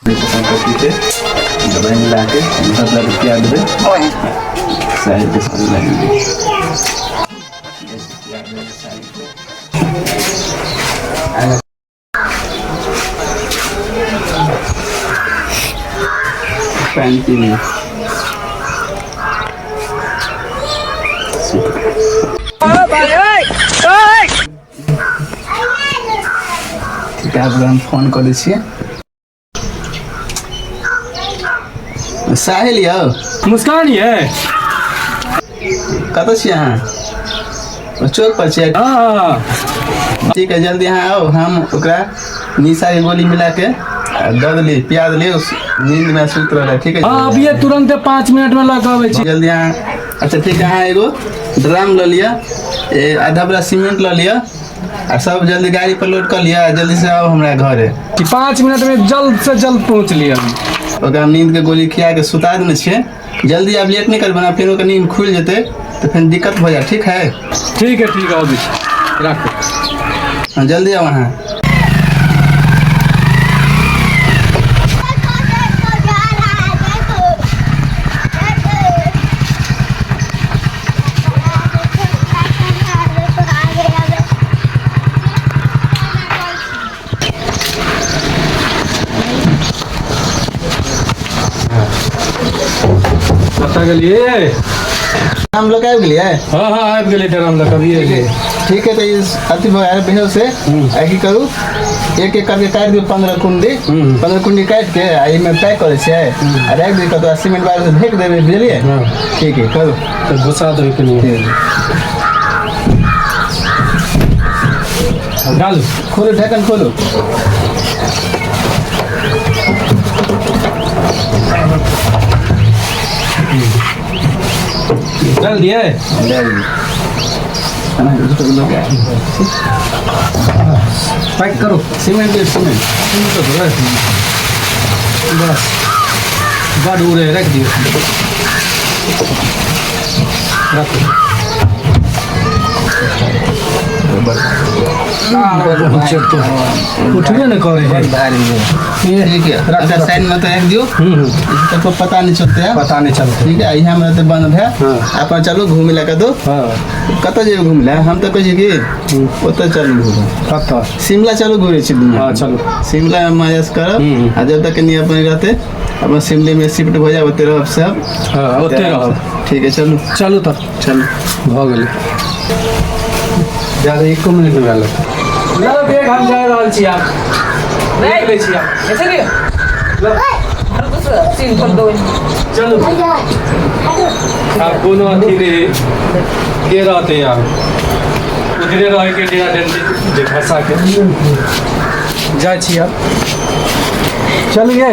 पीते दवाई मिला के सब लग पिया देबै साहिल के साथ लग पानि पी लिअ। ठीक है, आब हम फोन कऽ दै छियै। साहिल यौ। मुस्कान ये। कतऽ छियै अहाँ? चौक पर छियै? हाँ। ठीक है, जल्दी अहाँ आउ। हम ओकरा निशा के गोली मिला के दऽ देली, पिया देली, नींद में सुति रहलै। ठीक है। हाँ, अभी तुरंत 5 मिनट में लऽ कऽ अबै छी। जल्दी अहाँ। अच्छा ठीक है, अहाँ एगो ड्राम लऽ लिअ, आधा बोरा सीमेंट लऽ लिअ आ सब जल्दी गाड़ी पर लोड कऽ लिअ आ जल्दी से आउ हमरा घरे। कि 5 मिनट में जल्द से जल्द पहुँच लिअ हम। ओकरा हम नींद के गोली खिया के सुता देने छियै। जल्दी आब, लेट नहि करबै ना, फेर ओकर नींद खुलि जेतै तऽ फेर दिक्कत भऽ जायत। ठीक है? ठीक है, ठीक है, अबै छी, राखू। हाँ, जल्दी आउ अहाँ। कतऽ गेलियै? हम लोग आबि गेलियै। हाँ, आबि गेलियै, ड्राम लऽ कऽ अभिये एलियै। ठीक है, तऽ ई अथी भऽ गेल बेहोश से। आ की करू, एक एक करके काटि दियौ 15 कुंडी। 15 कुंडी काटि के आ एहिमे पैक करै छियै आ राखि दियौ कतौ, आ सीमेंट बार से ढकि देबै, बुझलियै? हाँ। ठीक है, करू। तऽ घुसा देबै कनि। ठीक। डालू। खोलू, ढक्कन खोलू। डाल दिए। डाल दियौ। पैक करो। सीमेंट दियौ, सीमेंट। सीमेंट देबै। बस, बड उड़े, राखि दियौ, राखू। उठबे नहि करै है। भारी है। ठीक है, अच्छा साइड में तो रख दियो। तो पता नहीं चलते है। पता नहीं चलते। ठीक है, यहाँ में रहते बंद है। अपन चलू घूमे ला कतौ। कतऽ जेबै घूमे ला? हम तऽ कहै छी कि ओतऽ चलू घूमे। कतऽ? शिमला चलू, घूरे छी दुनिया। हाँ, चलू। शिमला में मजा से करब। आ जब तक कनि अपन रहते, अपन शिमले में शिफ्ट हो जाए, ओते रहब सब। हाँ, ओते रहब। ठीक है, चलू। चलू तऽ। चलू। भऽ गेलै, ज्यादा एको मिनट नहि भेल। लऽ बैग, हम जा रहल छी आब। देख लै छी आब। चलू, आब कोनो अथी नहि के रहतै, आब उधरे रहैके डेरा डंडी जे घसा के जाइ छी आब। चलू ये।